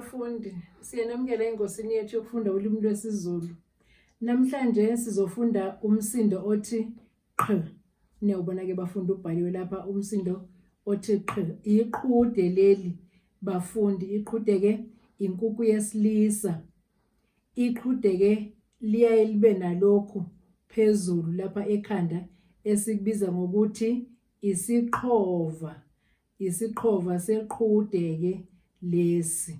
Bafundi, siyanamukela engosini yethu yokufunda ulimi lwesiZulu. Namhlanje sizofunda umsindo othi qh. Niyawubona-ke bafundi ubhaliwe lapha umsindo othi qh. Iqhude leli bafundi, iqhude-ke inkukhu yesilisa. Iqhude-ke liyaye libe nalokhu phezulu lapha ekhanda esikubiza ngokuthi isiqhova. Isiqhova seqhude-ke lesi.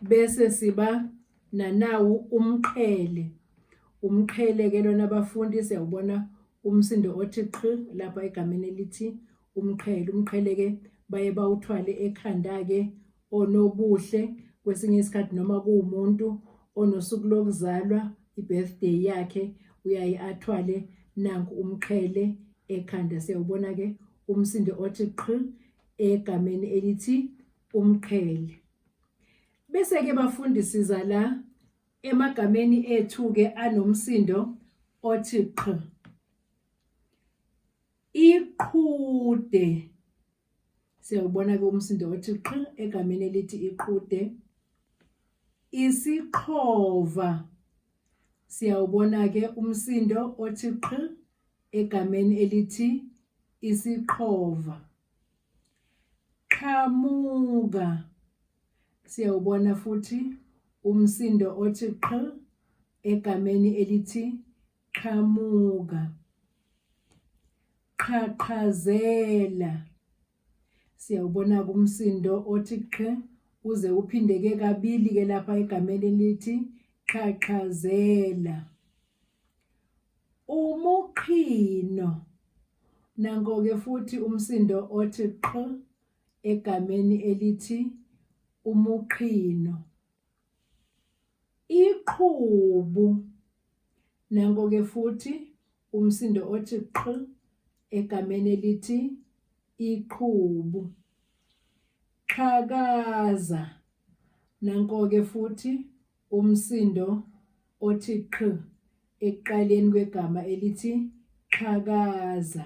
Bese siba nanawu umqhele. Umqhele-ke lona bafundi siyawubona umsindo othi qhi lapha egameni elithi umqhele. Umqhele-ke baye bawuthwale ekhanda-ke onobuhle kwesinye isikhathi noma kuwumuntu onosuku lokuzalwa i-birthday yakhe uyaye athwale nanku umqhele ekhanda. Siyawubona-ke umsindo othi qhi egameni elithi umqhele. Bese-ke bafundi siza la emagameni ethu-ke anomsindo othi qh. Iqhude. Siyawubona-ke umsindo othi qh egameni elithi iqhude. Isiqhova. Siyawubona-ke umsindo othi qh egameni elithi isiqhova. Qhamuka. Siyawubona futhi umsindo othi qh egameni elithi qhamuka. Qhaqhazela. Siyawubona kumsindo othi qh uze uphindeke kabili ke lapha egameni elithi qhaqhazela. Umuqhino. Nanko-ke futhi umsindo othi qh egameni elithi umuqhino. Iqhubu. Nanko-ke futhi umsindo othi qh egameni elithi iqhubu. Qhakaza. Nanko-ke futhi umsindo othi qh ekuqaleni kwegama elithi qhakaza.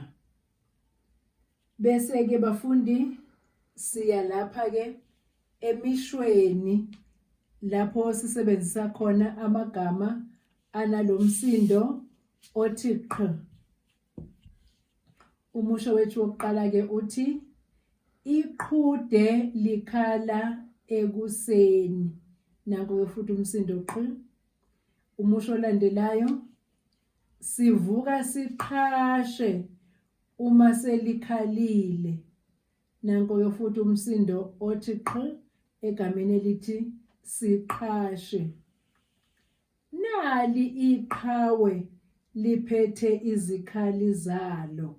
Bese-ke bafundi siya lapha-ke emishweni lapho sisebenzisa khona amagama analomsindo othi qh. Umusho wethu wokuqala-ke uthi iqhude likhala ekuseni. Nanko-ke futhi umsindo qh. Umusho olandelayo sivuka siqhashe uma selikhalile. Nanko-ke futhi umsindo othi qh egameni elithi siqhashe. Nali iqhawe liphethe izikhali zalo.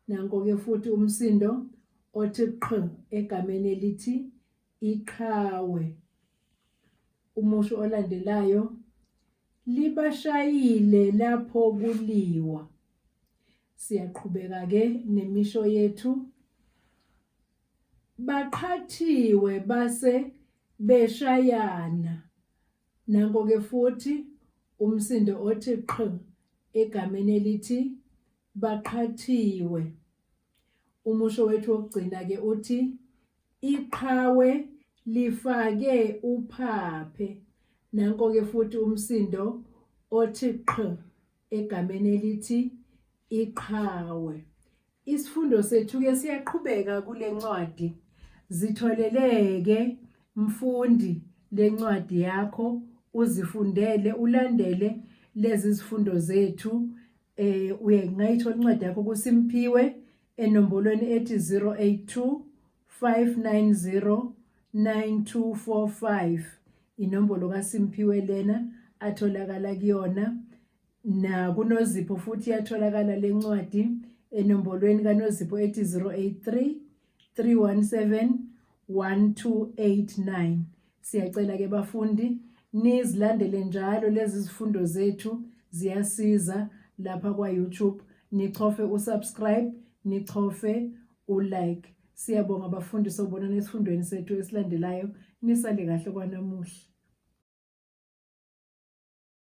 Nanko-ke futhi umsindo othi qh egameni elithi iqhawe. Umusho olandelayo libashayile lapho kuliwa. Siyaqhubeka-ke nemisho yethu. Baqhathiwe base beshayana. Nanko-ke futhi umsindo othi qh egameni elithi baqhathiwe. Umusho wethu wokugcina-ke uthi iqhawe lifake uphaphe. Nanko-ke futhi umsindo othi qh egameni elithi iqhawe. Isifundo sethu-ke siyaqhubeka kule ncwadi. Zitholeleke mfundi le ncwadi yakho uzifundele ulandele lezi zifundo zethu eh uyayithola incwadi yakho kuSimphiwe enombolweni ethi 082 590 9245 inombolo kaSimphiwe lena atholakala kuyona. NakuNozipho futhi iyatholakala le ncwadi enombolweni kaNozipho ethi 083 317 1289. Siyacela ke bafundi nizilandele njalo lezi zifundo zethu ziyasiza lapha kwa YouTube nichofe usubscribe nichofe ulike. Siyabonga bafundi sobonana esifundweni sethu esilandelayo nisale kahle kwanamuhla.